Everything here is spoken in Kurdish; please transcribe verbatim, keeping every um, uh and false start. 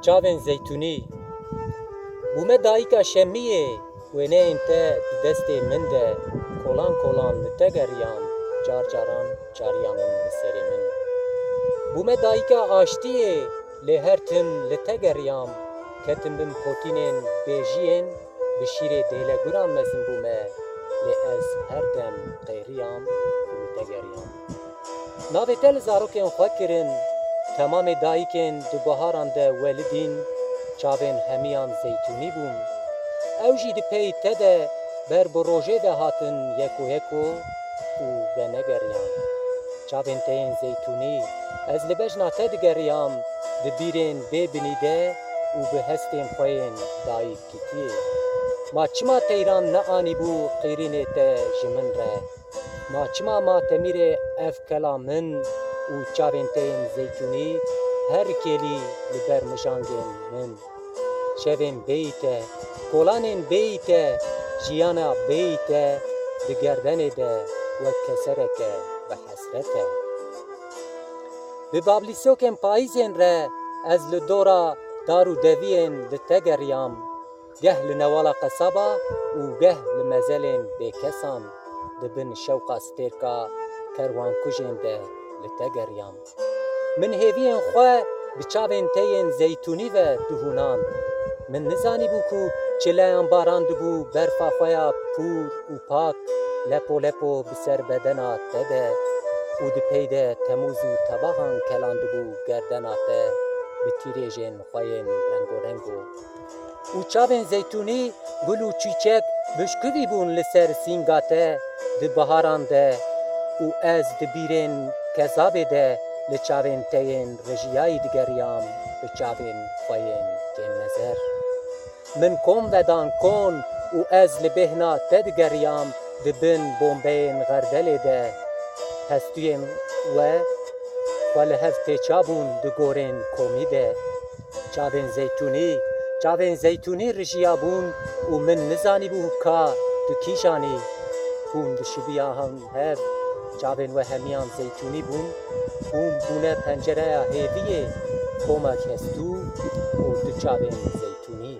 Çavên zeytûnî. Bûme dayika şemiyê, wêneyên te di destê min de, kolan kolan li te geriyam, car caran cariya min li serê min. Bûme dayika aştiyê, lê her tim li te geriyam, ketim bin potînên bêjiyên, bi şîrê dêleguran mezin bûme, lê ez her dem qêriyam û li te geriyam. Navê te li zarokên xwe kirin, temamê dayikên di baharan de welidîn, çavên hemiyan zeytûnî bûn. Ew jî di pey te de ber bi rojê ve hatin yeko yeko û venegeriyan. Çavên te yên zeytûnî, ez li bejna te digeriyam, di bîrên bê binî de û bi hestên xwe yên dayik gitiyê. Ma çima teyran neanîbû qîrînê te ji min re? Ma çima ma temîrê ev kela min û çavên te yên zeytûnî her kêlî li ber mijangên min? Şevên bêyî te, kolanên bêyî te, jiyana bêyî te di gerdenê de wek kesereke bi hesret e. Bi bablîsokên payîzên re ez li dora dar û deviyên li te geriyam. Geh li newala qesaba û geh li mezelên bêkesan, di bin şewqa stêrka kerwankujên de li te geriyam. Min hêviyên xwe bi çavên te yên zeytûnî ve dihûnand. Min nizanîbû ku çileyan barandibû berfa xwe ya pûr û pak lepo lepo bi ser bedena te de û di pey de temûz û tebaxan kelandibû gerdena te bi tîrêjên xwe yên rengorengo. Û çavên zeytûnî gul û çîçek bişkuvî bûn li ser sînga te di baharan de û ez di bîrên kezabê de li çavên te yên rijiyayî digeriyam, bi çavên xwe yên kêmnezer. Min kom vedan kon û ez li bêhna te digeriyam di bin bombeyên xerdelê de. Hestûyên we xwe li hev pêça bûn di gorên komî de. Çavên zeytûnî, çavên zeytûnî rijiyabûn û min nizanîbû ka tu kîjan î. Hûn dişibiyahan hev, çavên we hemiyan zeytûnî bûn, hûn bûne pencereya hêviyê koma kestû û tu çavên zeytûnî.